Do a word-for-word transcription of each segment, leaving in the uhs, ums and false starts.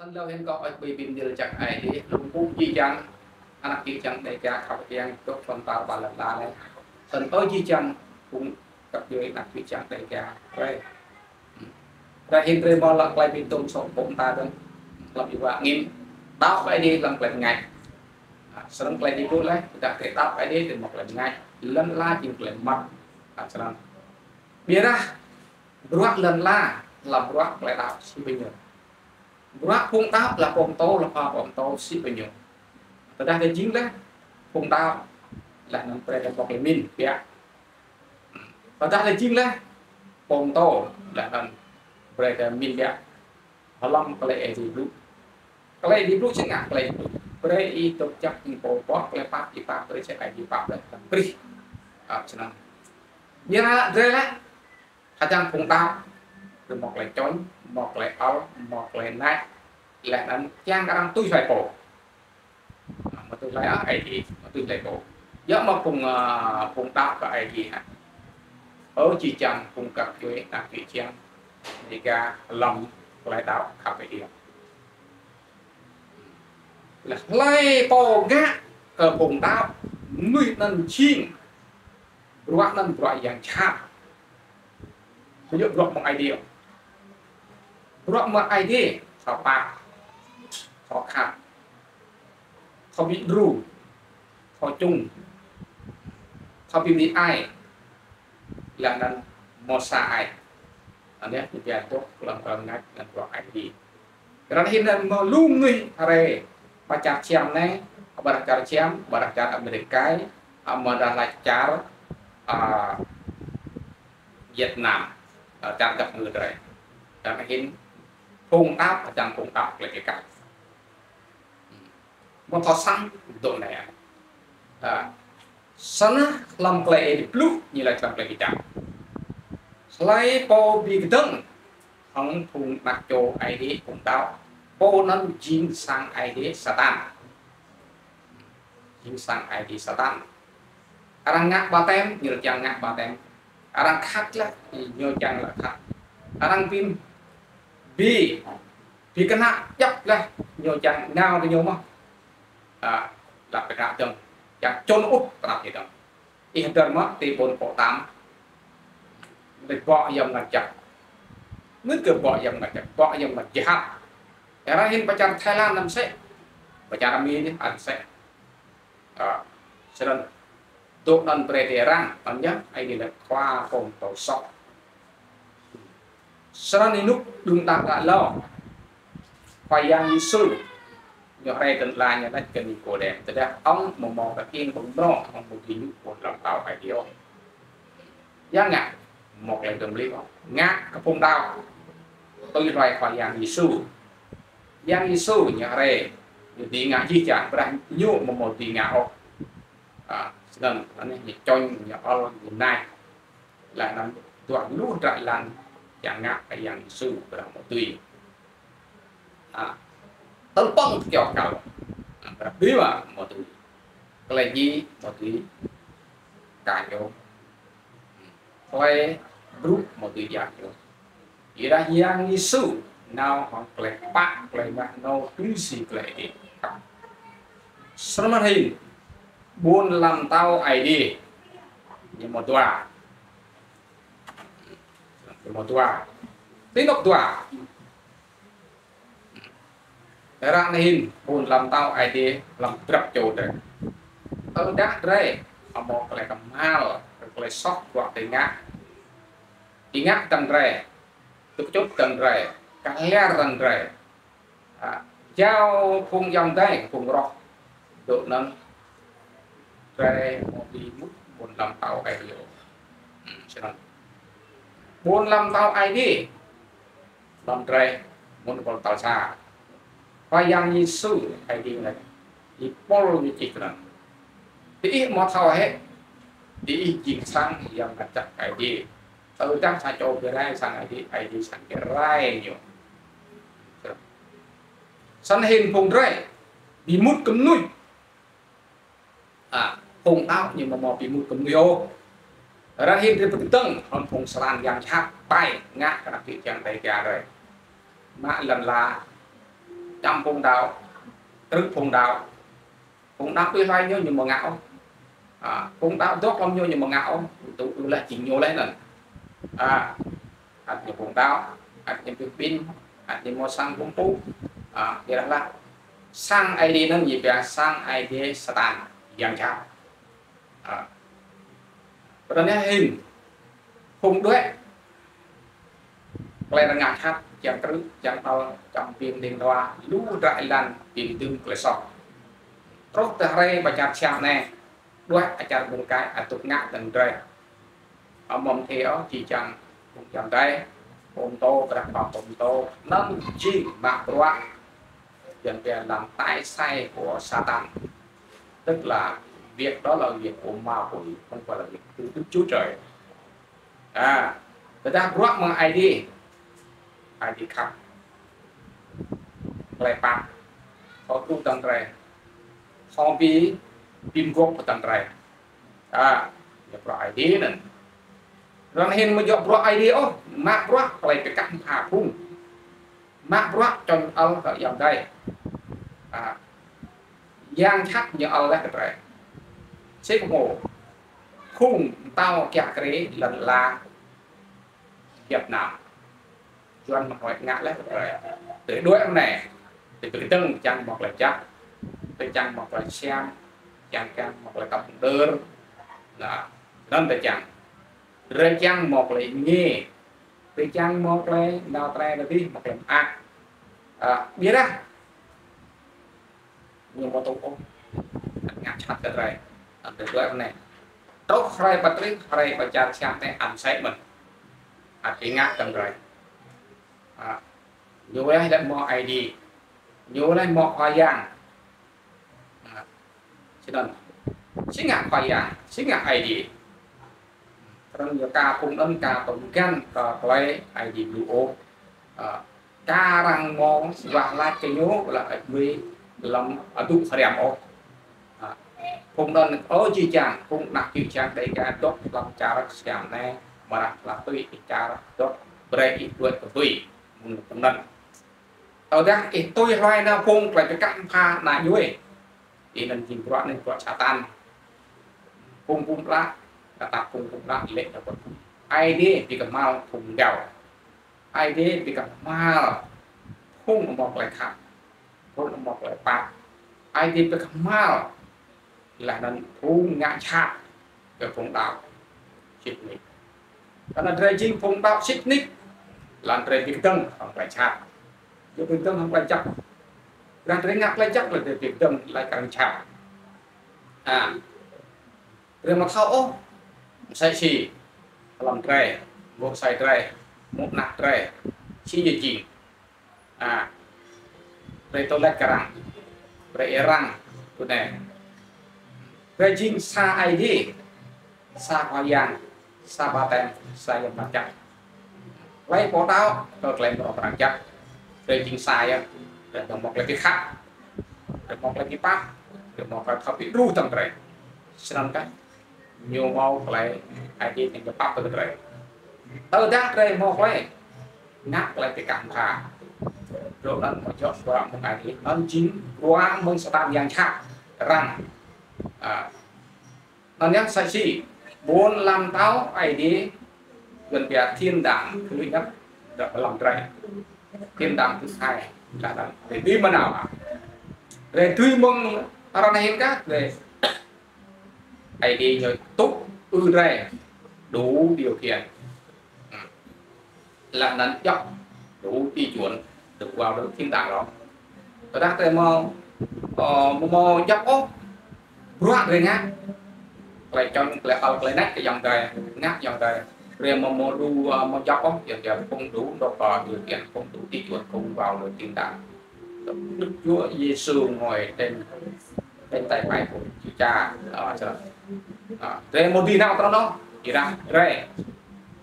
Snăn lŏ hĭn kâo ăt bi bi mni lač jăk Aê Diê, lŏ mpŭ jih jang anak čô čiăng Dega khăp čiăng dôk hlăm tar ƀar lăn ala anei. Snăn ơ jih jang phung găp djuê anak čô čiăng Dega. Ơ, dah hĭn drei mâo lŏ klei bi tuôm sŏ ƀô̆ mta dơ̆ng, hlăm êwa angĭn, đăo Aê Diê hlăm klei mngač. Snăn klei Aê Diê blŭ leh, tơdah drei đăo Aê Diê, drei mâo klei mngač, lăn ala jing klei mmăt. Snăn. Ƀiădah bruă lăn ala, hlăm bruă klei đăo si bi ñu. Bruă phung đăo leh pô mtô, leh pha pô mtô si bi ñu. Tơdah drei jing leh phung đăo, leh anăn brei drei mâo klei mĭn biă. Tơdah drei jing leh pô mtô, leh anăn brei drei mĭn biă. Hlăm klei Aê Diê blŭ. Klei Aê Diê blŭ si ngă klei Aê Diê blŭ. Brei ih dôk jăk ih pô pô klei pap, ih pap brei si Aê Diê pap leh. Brei. Snăn. Ƀiădah drei leh, hdơ̆ng phung đăo, drei mâo klei čŏng, mâo klei ăl, mâo klei nač, leh anăn čiăng arăng tui hlue pô. Mâo tui hlue Aê Diê, mâo tui hlue pô. Ya mâo phung, ơ, phung đăo kơ Aê Diê hă. Ơ jih jang phung găp djuê anak čô čiăng Dega hlăm klei đăo khăp Aê Diê. Leh hlue pô ngă kơ phung đăo, mnuih anăn jing bruă anăn bruă yang jhat. Ƀu djŏ bruă mơ̆ng Aê Diê. Bruă mơ̆ng Aê Diê, thâo pap, thâo khăp, thâo bi đru, thâo čŭng, thâo bi mni ai, leh anăn mâo sa ai. Anei, ñu pia dôk hlăm klei mngač anăn bruă Aê Diê. Ară anei hĭn anăn mâo lu mnuih hriê, ƀă čar Siam anei, ƀă čar Siam, ƀă čar Amêrik, amâodah lač čar, a, Việt Nam, a, čar găp ngư drei. Ară anei hĭn phung đăo, hdơ̆ng phung đăo klei bi kăp. Mâo thâo săng dôk anei. A, snăn hlăm klei Aê Diê blŭ ñu lač hlăm klei bi kăp. Hlei pô bi kdơ̆ng hŏng phung anak čô Aê Diê phung đăo, pô anăn jing sang Aê Diê Satan. Jing sang Aê Diê Satan. Arăng ngă ƀaptem, ñu čiăng ngă ƀaptem. Arăng khăt leh, ñu čiăng leh khăt. Arăng bi, bi, bi knă djăp leh, ñu čiăng nao ti ñu mơh. A, leh bi knă dơ̆ng, čiăng čŭn ŭt knap ñu dơ̆ng. Ih hdơr mơ̆ ti ƀuôn Pô Tam. Leh bŏ yăm ngă jăk. Mĭn kơ bŏ yăm ngă jăk, bŏ yăm ngă jhat. Ară anei hĭn ƀă čar Thái Lan anăn msĕ. Ƀă čar Mi anăn msĕ. A, snăn dôk anăn brei drei răng, anăn yơh, Aê Diê lač khua pô mtô soh. Snăn ênuk đưm đă lŏ. Khua Yang Yêsu ñu hriê ti lăn ala ñu lač kơ Nikôdem. Tơdah ŏng amâo mâo kkiêng ƀơ̆ng mrâo, ŏng amâo dưi ñu ƀuôn ala mtao Aê Diê ôh. Ya ngă, mâo klei dơ̆ng mlih ôh. Ngă kơ phung đăo. Tui hlue Khua Yang Yêsu. Yang Yêsu ñu hriê, ñu dưi ngă jih jang, ƀiădah ñu amâo mâo dưi ngă ôh. A, snăn, anei ñu čŏng, ñu ăl, ñu nač. Leh anăn duah lu hdră êlan čiăng ngă kơ Yang Yêsu ƀiădah amâo dưi. A, tơl pŏng kyâo kal. A, ƀiădah bi mă amâo dưi. Klei djiê amâo dưi. Ka ñu. Klei brŭ amâo dưi djă ñu. Ƀiădah Yang Yêsu nao hŏng klei kpă, klei mă nao tui si klei Aê Diê. Snăn hĭn, ƀuôn ala mtao Aê Diê, ñu mâo dua. Ñu mâo dua. Ti anôk dua. Ară anei hĭn, ƀuôn ala mtao Aê Diê hlăm grăp čô drei. Tơdah drei amâo mâo klei kmhal, klei soh bruă drei ngă. Êngao hdơ̆ng drei, dôk čŭt hdơ̆ng drei, kaliar hdơ̆ng drei. A, jao phung ayŏng adei, phung roh, dôk anăn drei amâo dưi mŭt ƀuôn ala mtao Aê Diê. Hmm, snăn. Ƀuôn ala mtao Aê Diê. Hlăm drei, mơ̆ng ƀuôn tal sa. Khua Yang Yêsu, Aê Diê lač, ih pôl ñu čih tinăn. Diih amâo thâo hĕ, diih jing sang Yang Mngăt Jăk Aê Diê. Tơdah sa čô bi rai sang Aê Diê, Aê Diê srăng bi rai ñu. Snăn hĭn phung drei, bi mŭt kơ mnuih. A, phung đăo ñu amâo mâo bi mŭt kơ mnuih ôh. Ară anei hĭn drei bi kdơ̆ng, hŏng phung sran yang jhat, ƀai, ngă kơ anak čô čiăng Dega drei. Mă lăn ala, Čăm phung đăo, krư̆ phung đăo. Phung đăo tui hlue ñu, ñu amâo ngă ôh. A, phung đăo dôk hlăm ñu, ñu amâo ngă ôh. Tŭ ư leh, jing ñu leh anăn. A, ăt ñu phung đăo, ăt ñu bi kƀĭn, ăt ñu mâo sang phung pŭ. A, ƀiădah leh sang Aê Diê anăn ñu pia sang Aê Diê Satan, yang jhat. A, Pô anei hĭn, phung đuĕ klei arăng ngă jhat, čiăng krư̆, čiăng đăo, čiăng bi mdĭng dua, lu hdră êlan bi mdưm klei soh. Truh ti hruê ba čar siam anei, đuĕ ačar ƀuôn kai ăt dôk ngă hdơ̆ng drei. Amâo mâo mthê ôh, jih jang phung ayŏng adei, pô mtô, ƀiădah pô mtô, anăn jing mă bruă, Yuăn pia làm tay sai của Satan. Tức là việc đó là việc của ma quỷ, không phải là việc của Đức Chúa Trời. A, tơdah bruă mơ̆ng Aê Diê, Aê Diê khăp. Klei pap, thâo tŭ hdơ̆ng drei, thâo bi, bi mguôp hdơ̆ng drei. A, ñu bruă Aê Diê anăn. Arăng hĭn amâo djŏ bruă Aê Diê ôh, mă bruă klei bi kah mbha phung. Mă bruă čŏng ăl kơ ayŏng adei. A, yang jhat ñu ăl leh kơ drei. Sĭt mơ̆ phung mtao kiă kriê lăn ala Việt Nam, Yuăn mă bruă ngă leh kơ drei. Drei đuĕ mơ̆ng anei, drei bi kdơ̆ng čiăng mâo klei jăk, drei čiăng mâo klei siam, čiăng, čiăng mâo klei kăp mđơr. Leh anăn drei čiăng, drei čiăng mâo klei êngiê, drei čiăng mâo klei nao trai nao dih, mâo klei mơak. A, ƀiădah ñu amâo tŭ ôh, ngă jhat kơ drei, anăn drei đuĕ mơ̆ng anei. Truh hruê ba trih, hruê ba čar siam anei, ăt msĕ mơh. Ăt êngă hdơ̆ng drei. A, ñu leh lĕ mâo Aê Diê, ñu leh mâo Khua Yang. A, snăn, si ngă Khua Yang, si ngă Aê Diê. Arăng yua ka phung anăn ka tŭm găn kơ klei Aê Diê blŭ ôh. A, ka arăng mâo wah lač kơ ñu leh ăt mĭn hlăm adŭ hriăm ôh. A, phung anăn, ơ, jih jang, phung anak jih jang Dêga dôk hlăm čar siam anei, amâodah hlăm tui ih čar dôk, brei ih đuĕ kbưi mơ̆ng phung anăn. Tơdah ih tui hlue nao phung klei bi kah mbha anăn djuê. Ih anăn jing bruă anăn bruă Satan. Phung bum ƀlă, kơ ta phung bum ƀlă lĕ ta phung. Aê Diê bi kmhal phung mgao. Aê Diê bi kmhal phung amâo klei khăp, phung amâo klei pap. Aê Diê bi kmhal leh anăn phung ngă jhat kơ phung đăo sĭt nik. Kơ anăn drei jing phung đăo sĭt nik, leh anăn drei bi kdơ̆ng hŏng klei jhat. Drei bi kdơ̆ng hŏng klei jăk. Ƀiădah drei ngă klei jăk leh drei bi kdơ̆ng klei arăng jhat. A, drei amâo thâo ôh, msĕ si hlăm drei, mơ̆ng asei drei, mơ̆ng anak drei, si ñu jing. A, drei tơlĕ kơ arăng, drei arăng, tui anei. Drei jing sa Aê Diê, sa Khua Yang, sa Batem, sa Yang Mngăt Jăk. Klei pô đăo kơ klei mrâo mrang jăk. Drei jing sa yơh, drei mâo klei bi khăp, drei mâo klei bi pap, drei mâo klei thâo bi đru hdơ̆ng drei. Snăn kah ñu mâo klei Aê Diê ñu pap kơ drei. Tơdah drei mâo klei ngă klei bi kah mbha, dŏ anăn amâo djŏ bruă mơ̆ng Aê Diê, anăn jing bruă mơ̆ng Satan yang jhat arăng. A, anăn yơh sa si, ƀuôn ala mtao Aê Diê, Yuăn pia thiên đàng thứ nhất, dŏ hlăm drei. Thiên đàng thứ hai, là đàng drei dưi mơ̆ng anăn. Drei dưi mơ̆ng arăng hĭn kah, drei Aê Diê ñu tŭ ư drei đủ điều kiện. Leh anăn djăp đủ tiêu chuẩn được vào được thiên đàng đó. Tơdah drei amâo, ơ, amâo, amâo djăp ôh bruă drei ngă, klei čŏng, klei ăl, klei nač kơ ayŏng adei, ngă ayŏng adei. Drei amâo, amâo đủ, ơ, amâo djăp ôh, ayŏng adei không đủ được, ơ, điều kiện, không đủ tiêu chuẩn, không vào được thiên đàng. Đức Chúa Giêsu ngồi trên, trên tay phải của Chúa Cha. Ơ, snăn. Ơ, drei amâo dưi nao trăn anăn, ƀiădah drei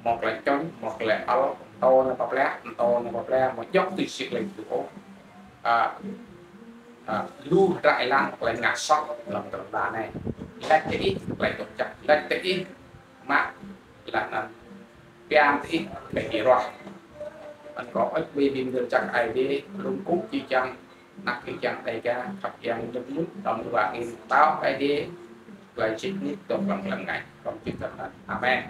mâo klei čŏng, mâo klei ăl, mtô anăn pap leh, mtô anăn pap leh, amâo djŏ tui si klei blŭ ôh. A, a, lu hdră êlan klei ngă soh hlăm lăn ala anei. Lač kơ ih klei dôk jăk, lač kơ ih mă, leh anăn pian kơ ih klei bi ruah. Anăn kâo ăt bi bi mdơr jăk Aê Diê, lŏ kŭ jih jang Anak ih čiăng Dega, khăp čiăng dơ̆ng mŭt, đăm ruă ih tao Aê Diê, klei sĭt nik dôk hlăm hlăm ngai. Kâo čih tơdah. Amen.